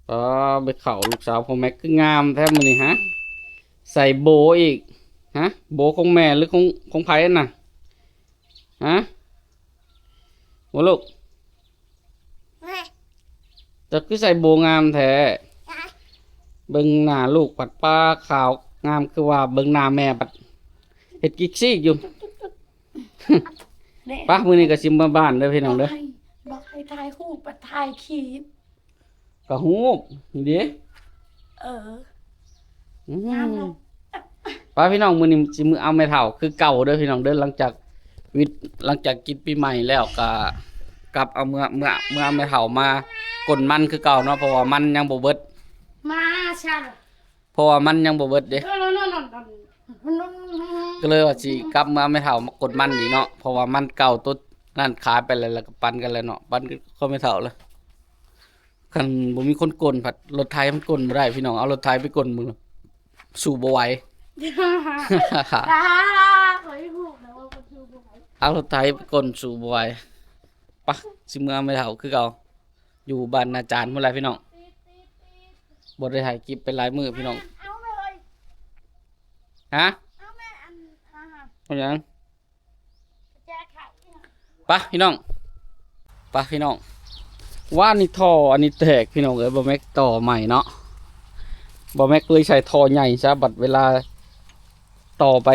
ປ້າ ໄປເຂົ້າລູກສາວພໍ່ແມັກຄືງາມແທ້ມື້ນີ້ ຮະ ໃສ່ໂບອີກ ຮະ ໂບຂອງແມ່ຫຼືຂອງ ຂອງໃຜຫັ້ນນະ ຮະ ໂອ້ລູກ ແມ່ ເຈົ້າຄືໃສ່ໂບງາມແທ້ ຮະ ເບິ່ງໜ້າລູກພັດ ປ້າ ຂາວງາມຄືວ່າ ເບິ່ງໜ້າແມ່ບັດເຮັດກິກຊີກຢູ່. ເດ້ ໄປ ມື້ນີ້ກໍຊິເມືອບ້ານເດີພີ່ນ້ອງເດີ ບອກໃຫ້ ບອກໃຫ້ຖ່າຍຮູບ ບັດຖ່າຍຄລິບ ກໍຮູບນີ້ເດ້ ເອີ ອືມ ງາມເນາະ ໄປພີ່ນ້ອງ ມື້ນີ້ຊິເມືອເອົາແມ່ເຖົ້າຄືເກົ່າເດີພີ່ນ້ອງເດີ ຫຼັງຈາກວິດ ຫຼັງຈາກກິນປີໃໝ່ແລ້ວກໍກັບເອົາເມືອ ເມືອ ເມືອເອົາແມ່ເຖົ້າມາກົນມັນຄືເກົ່າເນາະ ເພາະວ່າມັນຍັງບໍ່ເບິດ ມາຊະ ເພາະວ່າມັນຍັງບໍ່ເບິດເດ້ ກໍເລີຍວ່າຊິກັບມາແມ່ເຖົ້າມາກົນມັນອີກເນາະ ເພາະວ່າມັນເກົ່າໂຕນັ້ນຂາຍໄປແລ້ວ ແລ້ວກໍປັນກັນແລ້ວເນາະ ປັນກັບແມ່ເຖົ້າແລ້ວ ຄັນບໍ່ມີຄົນກົນພັດ ລົດໄຖມັນກົນບໍ່ໄດ້ພີ່ນ້ອງ ເອົາລົດໄຖໄປກົນເບິ່ງ ສູ້ບໍ່ໄຫວ ຂ້ອຍຮູ້ແລ້ວວ່າມັນສູ້ບໍ່ໄຫວ ເອົາລົດໄຖໄປກົນສູ້ບໍ່ໄຫວ ປະ ຊິເມືອແມ່ເຖົ້າຄືເກົ່າ ຢູ່ບ້ານນາຈານພຸ້ນແຫຼະພີ່ນ້ອງ ບໍ່ໄດ້ຖ່າຍຄລິບໄປຫຼາຍມື້ພີ່ນ້ອງ ເອົາແມ່ເອີຍ ຮະ ເອົາແມ່ອັນ ເອົາຫຍັງ ປະພີ່ນ້ອງ ປະພີ່ນ້ອງ ວານນີ້ທໍ່ອັນນີ້ແຕກພີ່ນ້ອງເອີຍ ບ່າວແມັກຕໍ່ໃໝ່ເນາະ ບ່າວແມັກເລີຍໃສ່ທໍ່ໃຫຍ່ຊະ ບັດເວລາຕໍ່ໄປ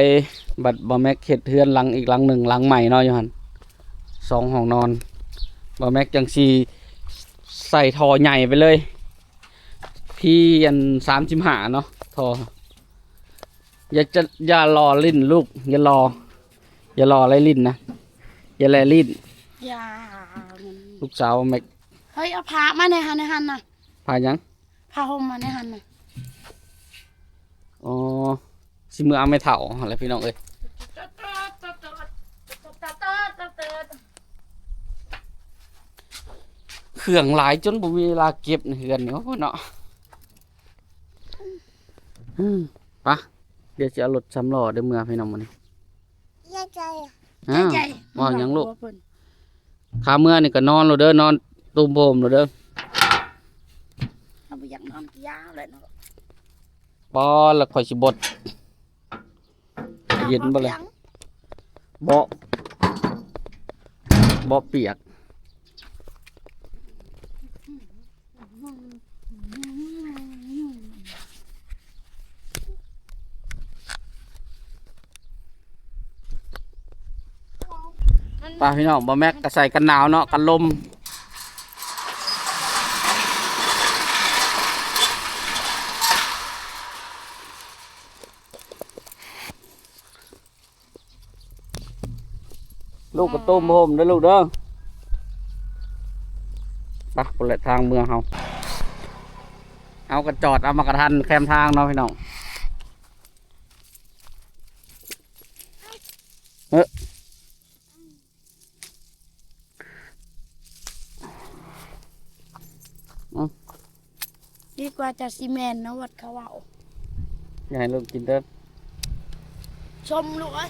ບັດບ່າວແມັກເຮັດເຮືອນຫຼັງອີກຫຼັງໜຶ່ງ ຫຼັງໃໝ່ເນາະ ຢູ່ຫັ້ນສອງຫ້ອງນອນ ບ່າວແມັກຈັ່ງຊິໃສ່ທໍ່ໃຫຍ່ໄປເລີຍ ພີອັນສາມສິບຫ້າເນາະ ທໍ່ ຢ່າຈະ ຢ່າລໍ້ຫຼິ້ນລູກ ຢ່າລໍ້ ຢ່າລໍ້ໄລ່ຫຼິ້ນນະ ຢ່າແລ່ຫຼິ້ນ ຢ່າ ລູກສາວແມັກ ເຮີ້ຍ ເອົາຜ້າມາແດ່ຫັ້ນ ໃນຫັ້ນນະ ຜ້າຫຍັງ? ຜ້າຫົ່ມມາແດ່ຫັ້ນນະ ອໍ ຊິເມືອເອົາແມ່ເຖົ້າຫັ້ນແຫຼະພີ່ນ້ອງເອີຍ ເຄື່ອງຫຼາຍຈົນບໍ່ມີເວລາເກັບໃນເຮືອນນີ້ ໂອ້ ເນາະ ອືມ ປະ ດຽວຊິເອົາລົດສາມລໍ້ເດີເມືອພີ່ນ້ອງມື້ນີ້ ໃຫຍ່ໃຈ ອ້າວ ໃຫຍ່ໃຈ ເວົ້າຫຍັງລູກ ເວົ້າເພິ່ນ ຖ້າເມືອນີ້ກໍນອນໂລດເດີ ນອນຕຸ້ມໂຮມໂລດເດີ ເຮົາບໍ່ຢາກນອນກໍຢ່າແຫຼະເນາະ ບໍ່ ແລ້ວຂ້ອຍຊິບົດ ເຢັນບໍ່ລະ ເບາະ ເບາະປຽກ ໄປພີ່ນ້ອງ ບ່າວແມັກກໍໃສ່ກັນໜາວເນາະ ກັນລົມ ລູກກະຕຸ້ມໂຮມເດີລູກເດີ ໄປ ພຸ້ນແຫຼະທາງເມືອເຮົາ ເຮົາກໍຈອດເອົາໝາກກະທັນແຄມທາງເນາະພີ່ນ້ອງ ເອີ ອືມ ດີກວ່າຈະຊິແມ່ນເນາະ ວັດເຂົາເວົ້າ ຢ່າໃຫ້ລູກກິນເດີ ຊົມລູກເອີຍ.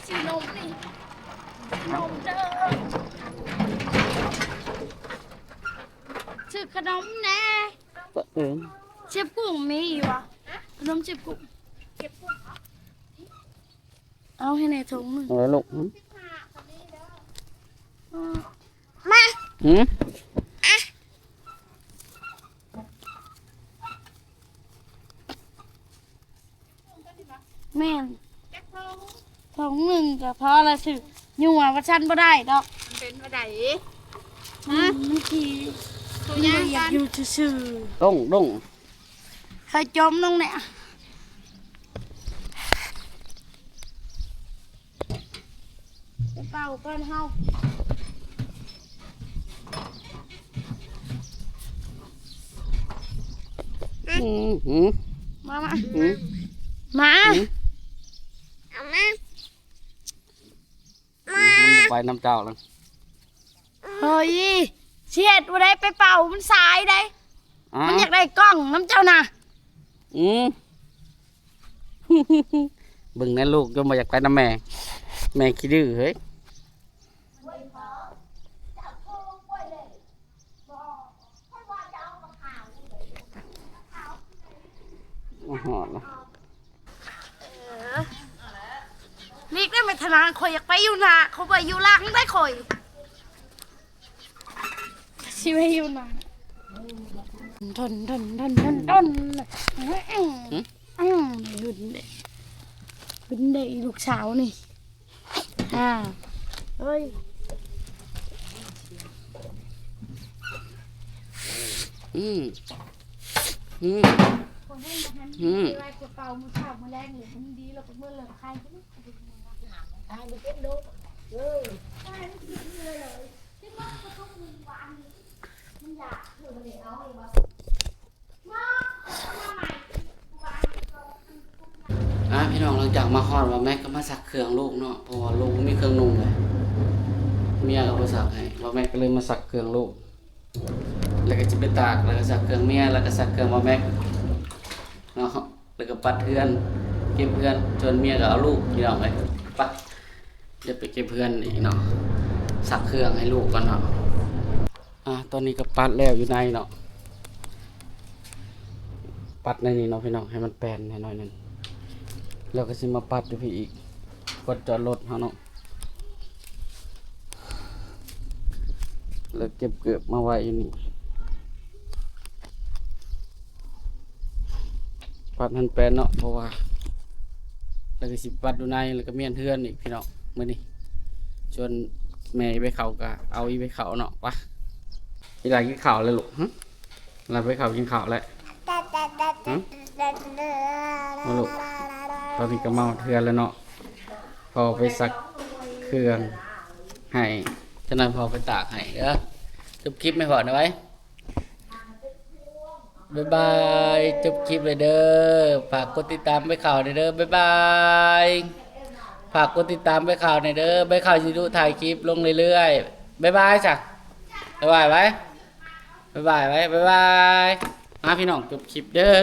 ຊື້ນົມນີ້ ຊື້ນົມເດີ ຊື້ຂະໜົມແດ່ ເອີ ເຊບກຸ້ງມີຢູ່ບໍ່? ຂະໜົມເຊບກຸ້ງ ເຊບກຸ້ງ ເອົາໃຫ້ແດ່ຖົງໜຶ່ງ ເອົາລູກ ມາ ຫືມ ແມ່ນ ຖົງໜຶ່ງກໍພໍລະ ຊື້ຍົວວ່າຊັ້ນບໍ່ໄດ້ດອກ ມັນເປັນແນວໃດ? ຮະ ມັນຂີ້ ມັນບໍ່ຢາກຢູ່ຊື່ໆ ດົ້ງໆ ໃຫ້ຈົມລົງແດ່. ໄປເປົ່າກ່ອນເຮົາ ອືມ ຫືມ ມາ ມາ ອືມ ມາ ມັນບໍ່ໄປນຳເຈົ້າລະ. ເຮີ້ຍ ຊິເຮັດບໍ່ໄດ້ ໄປເປົ່າມັນສາຍໃດ໋. ອ້າວ ມັນຢາກໄດ້ກ້ອງນຳເຈົ້ານະ. ອືມ ເບິ່ງແນ່ລູກ ຈົນບໍ່ຢາກໄປນຳແມ່ ແມ່ຂີ້ດື້ເຮີ້ຍ. ມາຮອດລະ ເອີ ຫຼີກໄດ້ແມ່ທະນາ ຂ້ອຍຢາກໄປຢູ່ໜ້າ ຂ້ອຍບໍ່ຢູ່ຫຼັງໄດ້ຂ້ອຍ ຊິໄປຢູ່ໜ້າ ທົນ ທົນ ທົນ ທົນ ທົນ ຫຶ? ອືມ ຫຶ ຫຶນເດ້ ຫຶນເດ້ ລູກສາວນີ້. ອ່າ ເອີຍ ອືມ ອືມ ອືມ ອ່າ ພີ່ນ້ອງ ຫຼັງຈາກມາຮອດ ບ່າວແມັກກໍມາຊັກເຄື່ອງລູກເນາະ ເພາະວ່າລູກບໍ່ມີເຄື່ອງນຸ່ງເລີຍ ເມຍກໍບໍ່ຊັກໃຫ້ ບ່າວແມັກກໍເລີຍມາຊັກເຄື່ອງລູກ ແລ້ວກໍຊິໄປຕາກ ແລ້ວກໍຊັກເຄື່ອງເມຍ ແລ້ວກໍຊັກເຄື່ອງບ່າວແມັກເນາະ ແລ້ວກໍປັດເຮືອນ ເກັບເຮືອນ ສ່ວນເມຍກໍເອົາລູກ ພີ່ນ້ອງເອີຍ. ໄປ ດຽວໄປເກັບເຮືອນອີກເນາະ ຊັກເຄື່ອງໃຫ້ລູກກ່ອນເນາະ. ອ່າ ຕອນນີ້ກໍປັດແລ້ວຢູ່ໃນເນາະ ປັດໃນນີ້ເນາະພີ່ນ້ອງ ໃຫ້ມັນແປນໃຫ້ໜ້ອຍໜຶ່ງ ແລ້ວກໍຊິມາປັດຢູ່ພີ້ອີກ ບ່ອນຈອດລົດເຮົາເນາະ ແລ້ວເກັບເກີບມາໄວ້ຢູ່ນີ້ ປັດໃຫ້ແປນເນາະ ເພາະວ່າ ແລ້ວກໍຊິປັດຢູ່ໃນ ແລ້ວກໍມ້ຽນເຮືອນອີກພີ່ນ້ອງ ມື້ນີ້ ສ່ວນແມ່ອີ່ໃບເຂົ້າກໍເອົາອີ່ໃບເຂົ້າເນາະ ໄປ ອີ່ຫຼ້າກິນເຂົ້າແລ້ວລູກ ຫຶ? ລາໄປເຂົ້າກິນເຂົ້າແລ້ວ ຫຶ? ມາລູກ ຕອນນີ້ກໍມາຮອດເຮືອນແລ້ວເນາະ ພໍ່ໄປຊັກເຄື່ອງໃຫ້ ຈັກໜ່ອຍພໍ່ໄປຕາກໃຫ້ເດີ ຈົບຄລິບໃຫ້ພໍ່ໜ່ອຍໄວ. ບາຍບາຍ ຈົບຄລິບເລີຍເດີ ຝາກກົດຕິດຕາມໃບເຂົ້າແດ່ເດີ ບາຍບາຍ ຝາກກົດຕິດຕາມໃບເຂົ້າແດ່ເດີ ໃບເຂົ້າຊິດຸຖ່າຍຄລິບລົງເລື້ອຍໆ ບາຍບາຍຊະ ບາຍບາຍໄວ ບາຍບາຍໄວ ບາຍບາຍ ມາພີ່ນ້ອງ ຈົບຄລິບເດີ.